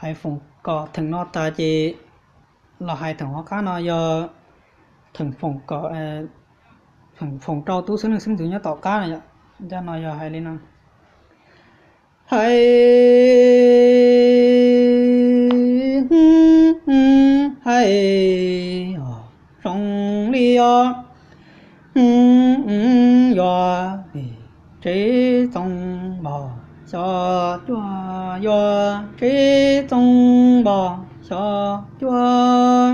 Hais foom kom theem no tas ces los hais theem hauv qab no yog theem foom kom, theem foom rau tub xeeb leej xeeb ntxwv nyob tom qab no yom. Ncaj no yog hais li no. Hais, hais, zoo li os, yuav tsev txoos npog xyov cuaj, yuav tsev txoos npog xyov cuaj.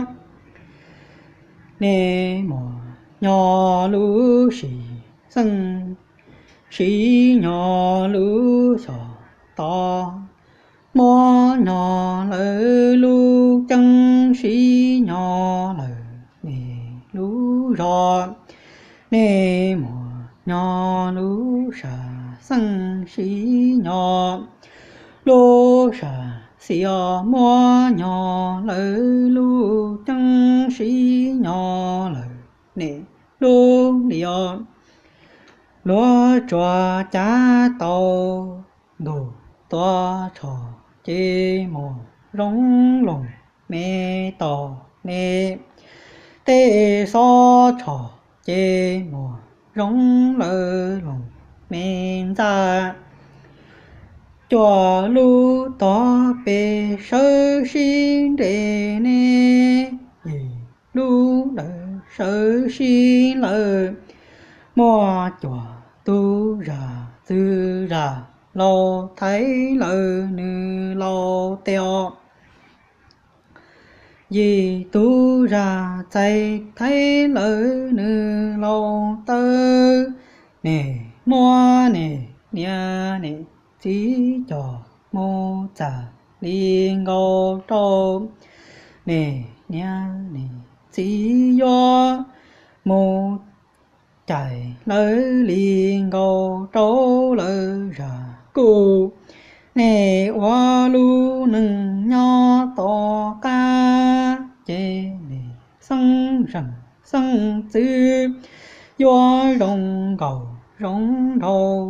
Nej muaj nyob lub sim xeej, siv nyob lub xyov tod, muab nyob lawv lub ceeb, siv nyob lawv nej lub zog. Nej muaj nyob lub sam xeej, siv nyob lub sam xis os, muab nyob lawv lub ceeb, siv nyob lawv nej lub li os. Luag tsuas cav tau ntuj tuaj tshom, ces muaj zoo loos me tos nej. Tej xob tshom ces muaj zoo lawv loos me ntxa. Cuaj lub tog peb sawv sib nres nej, yim lub lawv sawv sib lawv. Muaj cuaj tug zam txwv zam laus, thaiv lawv nws laus tes os. Yim tug zam txais thaiv lawv nws laus taw. Nej muab nej niam nej txiv coj mus txam li nkaus rau. Nej niam nej txiv yuav mus cais lawv li nkaus rau lawv zam kuj. Nej ua lub neej nyob tom qab ces nej xeeb zeem xeeb txwv yuav zoo nkaus zoo nraug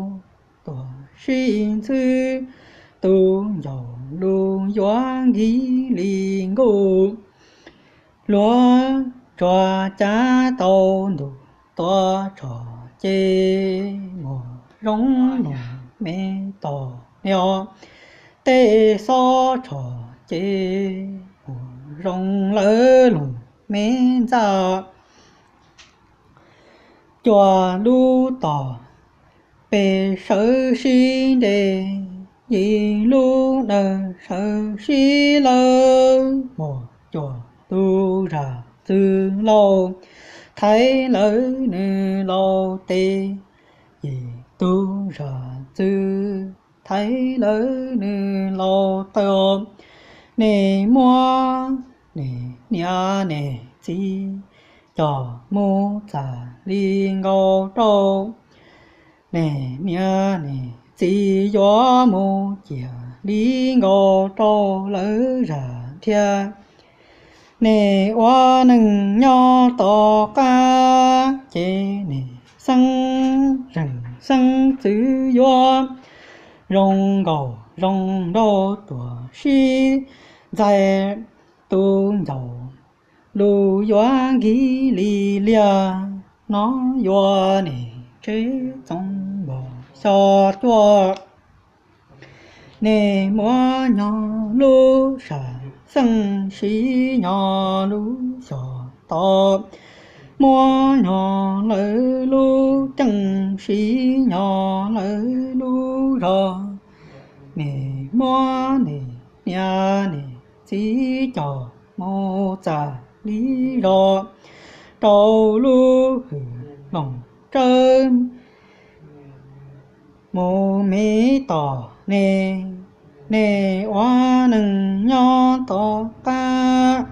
tuaj sib ntxhwb. Tus ncauj lus yuav nkig li nkuj. Luag tsuas cav tau ntuj tuaj tshom ces muaj zoo loos me tos nej os. Tej xob tshom ces muaj zoo lawv loos me ntxa. Cuaj lub tog peb sawv sib nres, yim lub dawm sawv sib lawv. Muaj cuaj tug zam txwv laus, thaiv lawv nws laus tes. Yim tug zam txwv thaiv lawv nws laus taw. Nej muab nej niam nej txiv coj mus txam li nkaus rau. Nej niam nej txiv yuav mus ciam li nkaus rau lawv zam thiab. Nej ua neej nyob tom qab ces nej xeeb zeem xeeb txwv yuav zoo nkaus zoo nraug tuaj sib ntxhwb. Tus ncauj lus yuav nkig li liaj, nov yuav nej tsev txoos npog xyov cuaj. Nej muab nyob lub sam xeeb, siv nyob lub xyov tod, muab nyob lawv lub ceeb, siv nyob lawv lub zog. Nej muab nej niam nej txiv coj mus txam li zog rau lub hwj loos tsawb mus me tos nej. Nej ua neej nyob tom qab,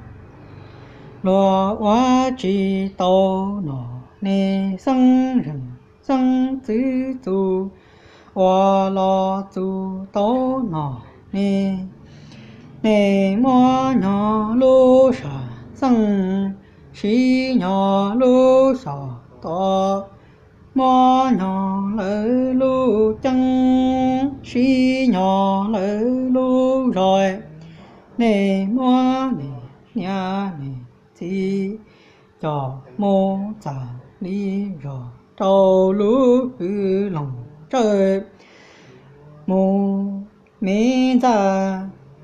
luag ua tsis tau nom nej, xeeb zeem xeeb txwv txuj ua los txuj tau nom nej. Nej muab nyob lub sam xeeb, siv nyob lub xyov tod, muab nyob lawv lub ceeb, siv nyob lawv lub zog. Nej muab nej niam nej txiv coj mus txam li zog rau lub hwv loog tsawb mus me ntxa.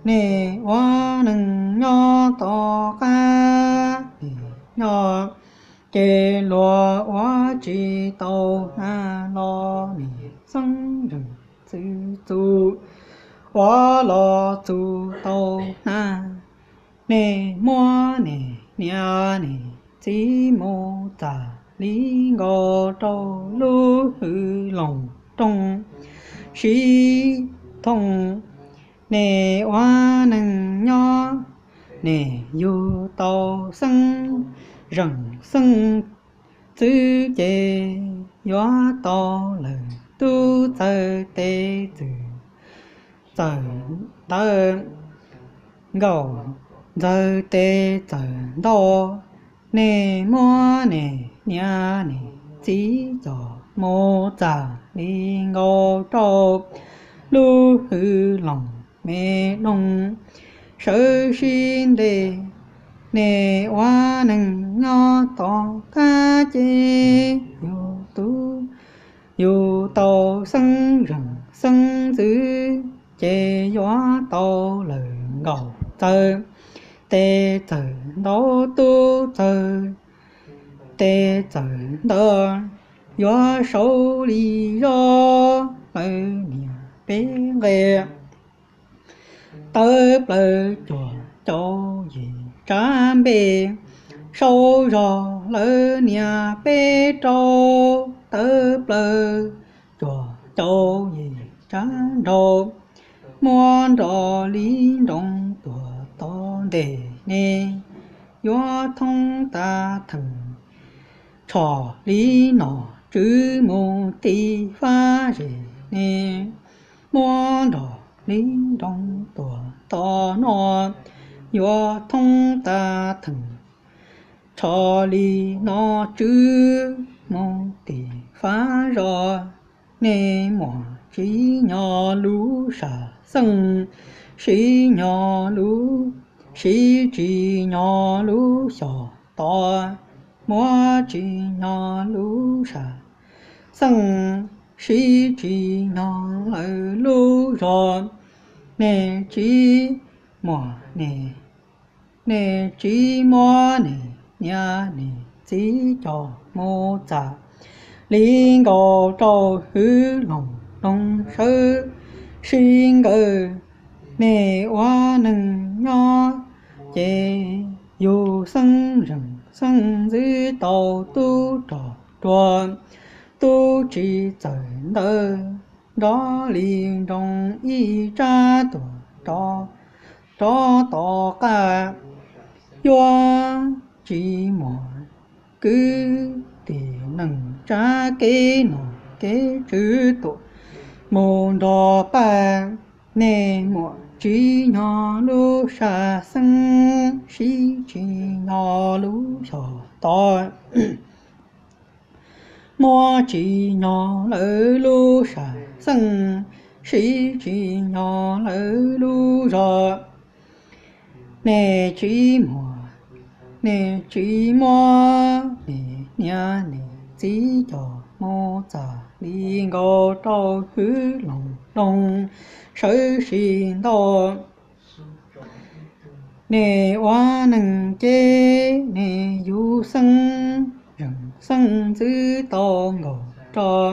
Nej ua neej nyob tom qab nej nyob, ces luag ua tsis tau hnav los nej xeeb zeem xeeb txuj ua los txuj tau hnav. Nej muab nej niam nej txiv mus txam li nkaus rau lub hwv loog rooj sib thooj. Nej ua neej nyob, nej yug tau xeeb zeem xeeb txwv ces yuav tau lawm tub txawg tes txwm txawm ntawd nkaum ntxawg tes txawm ntau. Nej muab nej niam nej txiv coj mus txam li nkaus rau lub hwv loog me doog sawv sib ntes. Nej ua neej nyob tom qab ces yug tub yug tau xeeb zeem xeeb txwv ces yuav tau lawm nkaum ntxawg tes txawm ntau tub txawg tes txawm ntawd yuav saud li zog lawv niam peb nqe tawv plaws cuag caum yim tsab npe, saud zog lawv niam peb rau tawv plaws cuag caum yim tsab nraug, muab nrov li nroog tuag tom ntej nej yuav thoob tas theem. Tsho li nom tswv mus ti fab zes ne, muab nrov li nroog tuag tom no yuav thoob tas theem. Tsho li nom tswv mus ti fab zos, nej muam tsis nyob lub sam xeej, sib nyob lub, sib tsis nyob lub xyos tod, muab tsis nyob lub sam xeej, sib tsis nyob lawv lub zos. Nej tsis muab nej, nej tsis muab nej niam nej txiv coj mus txam li nkaus rau hwv loog rooj sawv sib nkawd. Nej ua neej nyob ces yug xeeb zeem xeeb ntxwv tau tub rog ruag, tub tsis txawm ntawd nrov li nroog ib tsab tuag rov, rov tom qab. Yuav tsis muaj kwv tij neej tsa kev nom kev tswv tuaj mus nrog pab. Nej muam tsis nyob lub sam xeej, sib tsis nyob lub xyos tod, muab tsis nyob lawv lub sam xeej, sib tsis nyob lawv lub zos. Nej tsis muab, nej tsis muab nej niam nej txiv coj mus txam li nkaus rau hwv loog rooj sawv sib ntawd. Nej ua neej ces nej yug xeeb zeem xeeb ntxwv tau nkaus rau,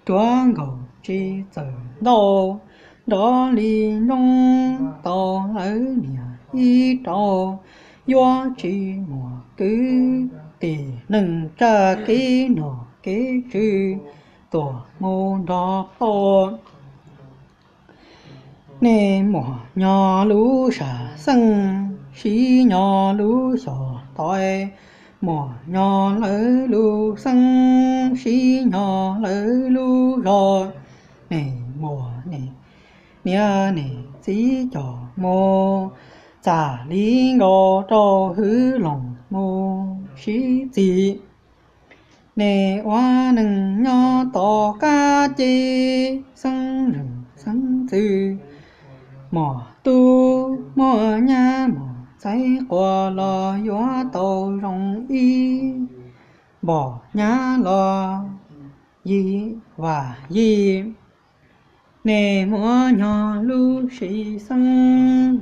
ruag nkaus tsis txawm ntau, nrov li nroog tau lawv niam ib rau. Yuav tsis muaj kwv tij neej tsa kev nom kev tswv tuaj mus nrog pab. Nej muab nyob lub sam xeej, sib nyob lub xyos tod, muab nyob lawv lub xeej, sib nyob lawv lub zos. Nej muab nej niam nej txiv coj mus txam li nkaus rau hwv loog mus sib txim. Nej ua neej nyob tom qab ces xeeb zeem xeeb ntxwv, muab tub muaj nyab mos txaib quas los yuav tau zoo ib npom nyab los yig vam yig. Nej muab nyog lub sij xeeb,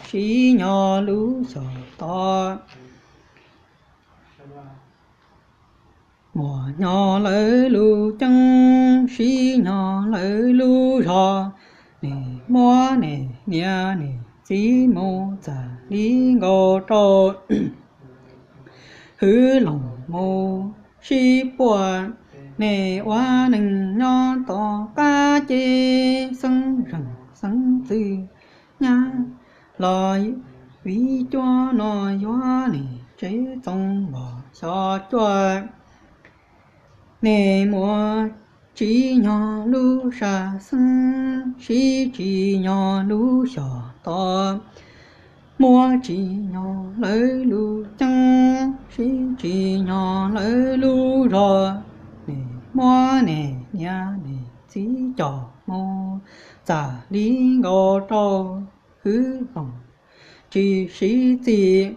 siv nyog lub xyom tod, muab nyog lawv lub ceeb, siv nyog lawv lub zog. Nej muab nej niam nej txiv mus txam li nkaus rau hwv loos mus sib puag. Nej ua neej nyob tom qab ces xeeb zeej xeeb ntxwv nyab los viv cuab no yuav nej tsev txoos npom xyom cuaj. Nej muab tsim nyog lub sij xeeb, siv tsim nyog lub xyom tod, muab tsim nyog lawv lub ceeb, siv tsim nyog lawv lub zog. Nej muab nej niam nej txiv coj mus txam li nkaus rau hwv loos tsis sib txim.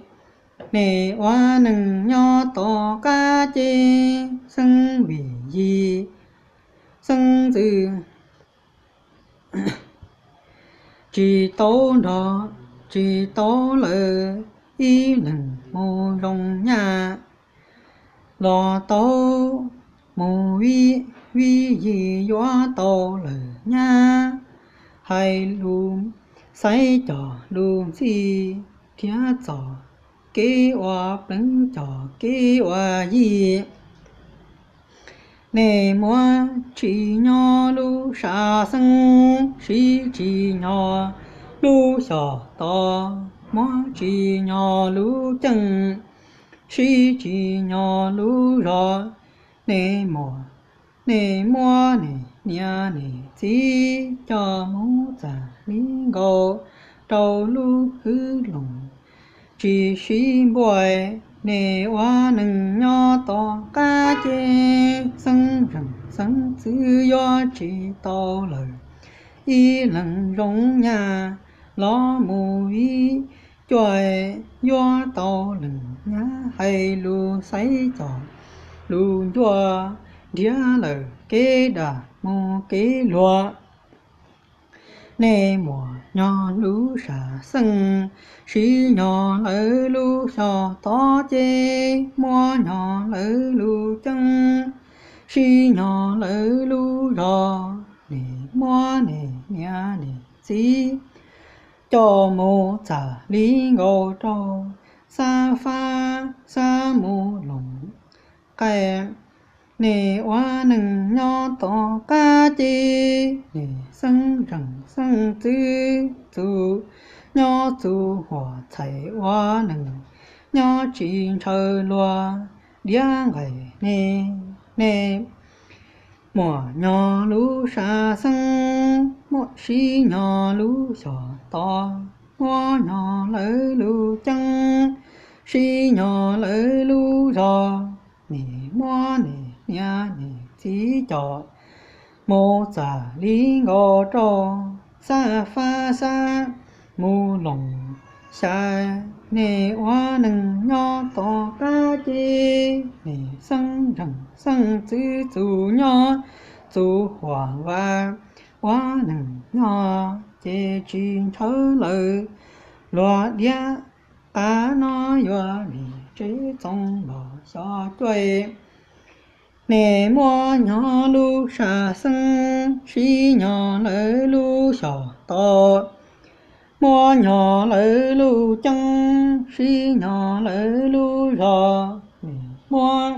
Nej ua neej nyob tom qab ces xeeb vim yig xeeb ntxwv tsis tau nrog, tsis tau lawm ib leeg mus zoo nyab, los tau mus vij, vij yig yuav tau lawm nyab. Hais lus xaiv cov lus ntxhi, nrhiav txoj kev ua pleev cov kev ua yig. Nej muab tsim nyog lub sij xeeb, siv tsim nyog lub xyom tod, muab tsim nyog lub ceeb, siv tsim nyog lub zog. Nej muab, nej muab nej niam nej txiv coj mus txam li nkaus rau lub hwv loos tsis sib npuaj. Nej ua neej nyob tom qab ces xeeb zeej xeeb ntxwv yuav tsis tau lawm ib leeg zoo nyab, los mus vij cuab yuav tau leej nyab. Hais lus xaiv cov lus ntsuag, nrhiav lawm kev dag mus kev luag. Nej muab nyog lub sij xeeb, siv nyog lawv lub xyom tod ces muab nyog lawv lub ceeb, siv nyog lawv lub zog. Nej muab nej niam nej txiv coj mus txam li nkaus rau xab fab xab mus loos qaij. Nej ua neej nyob tom qab ces nej xeeb zeej xeeb ntxwv txuj nyob txuj huam txhais ua neej nyob tsis ntshaw luag diav nqaim. Nej, nej muab nyog lub sij xeeb, muab siv nyog lub xyom tod, muab nyog lawv lub ceeb, siv nyog lawv lub zog. Nej muab nej niam nej txiv coj mus txam li nkaus rau xab fab xab mus loos xya. Nej ua neej nyob tom qab ces nej xeeb zeej xeeb ntxwv txuj nyob txuj huam vam. Ua neej nyob ces tsis ntshaw lawm luag diav, qab no yuav nej tsev txoos npom xyom cuaj. Nej muab nyog lub sij xeeb, siv nyog lawv lub xyom tod, muab nyog lawv lub ceeb, siv nyog lawv lub zog. Nej muab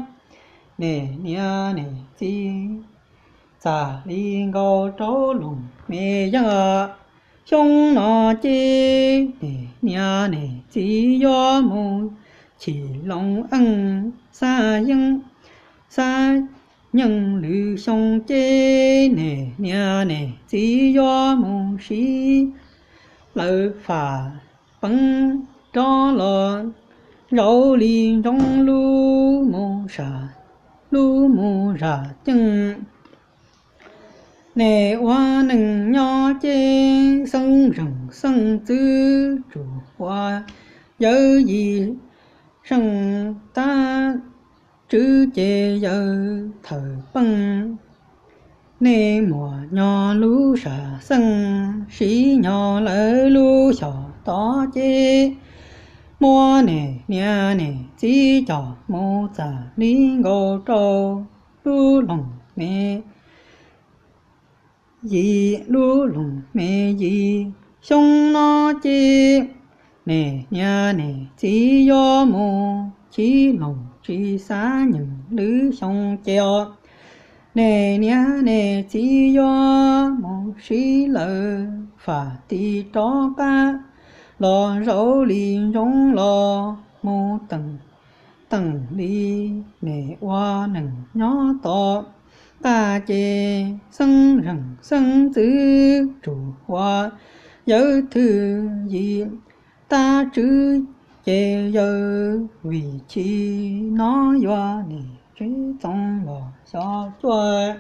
nej niam nej txiv txam li nkaus rau loos me yaj. Xyoo no ces nej niam nej txiv yuav mus chim loo eej, xab yeej, xab yeej lwm xyoo ces nej niam nej txiv yuav mus siv lawv fam peev rov los, zaum li ntsoov lub mus zam, lub mus zam ceeb. Nej ua neej nyob ces xeeb zeem xeeb txwv tsum ua yawv yim seej tab tswv ces yawg thawm peej. Nej muaj nyob lub sam xeej siv nyob lawv lub xyom tod ces muab nej niam nej txiv coj mus txam li nkaus rau lub loog me yim, lub loog me yim. Xyoo no ces nej niam nej txiv yuav mus chiv loog tsis xav nyeem lwm xyoo ces os, nej niam nej txiv yuav mus siv lawv faj tis rov qab los zaum li ntsoov los mus teem teem li. Nej ua neej nyob tom qab ces xeeb zeem xeeb txwv tsum ua yawg thwm yim tab tswv ces yawg vim chim no yuav nej tsev txoov los xyov cuaj.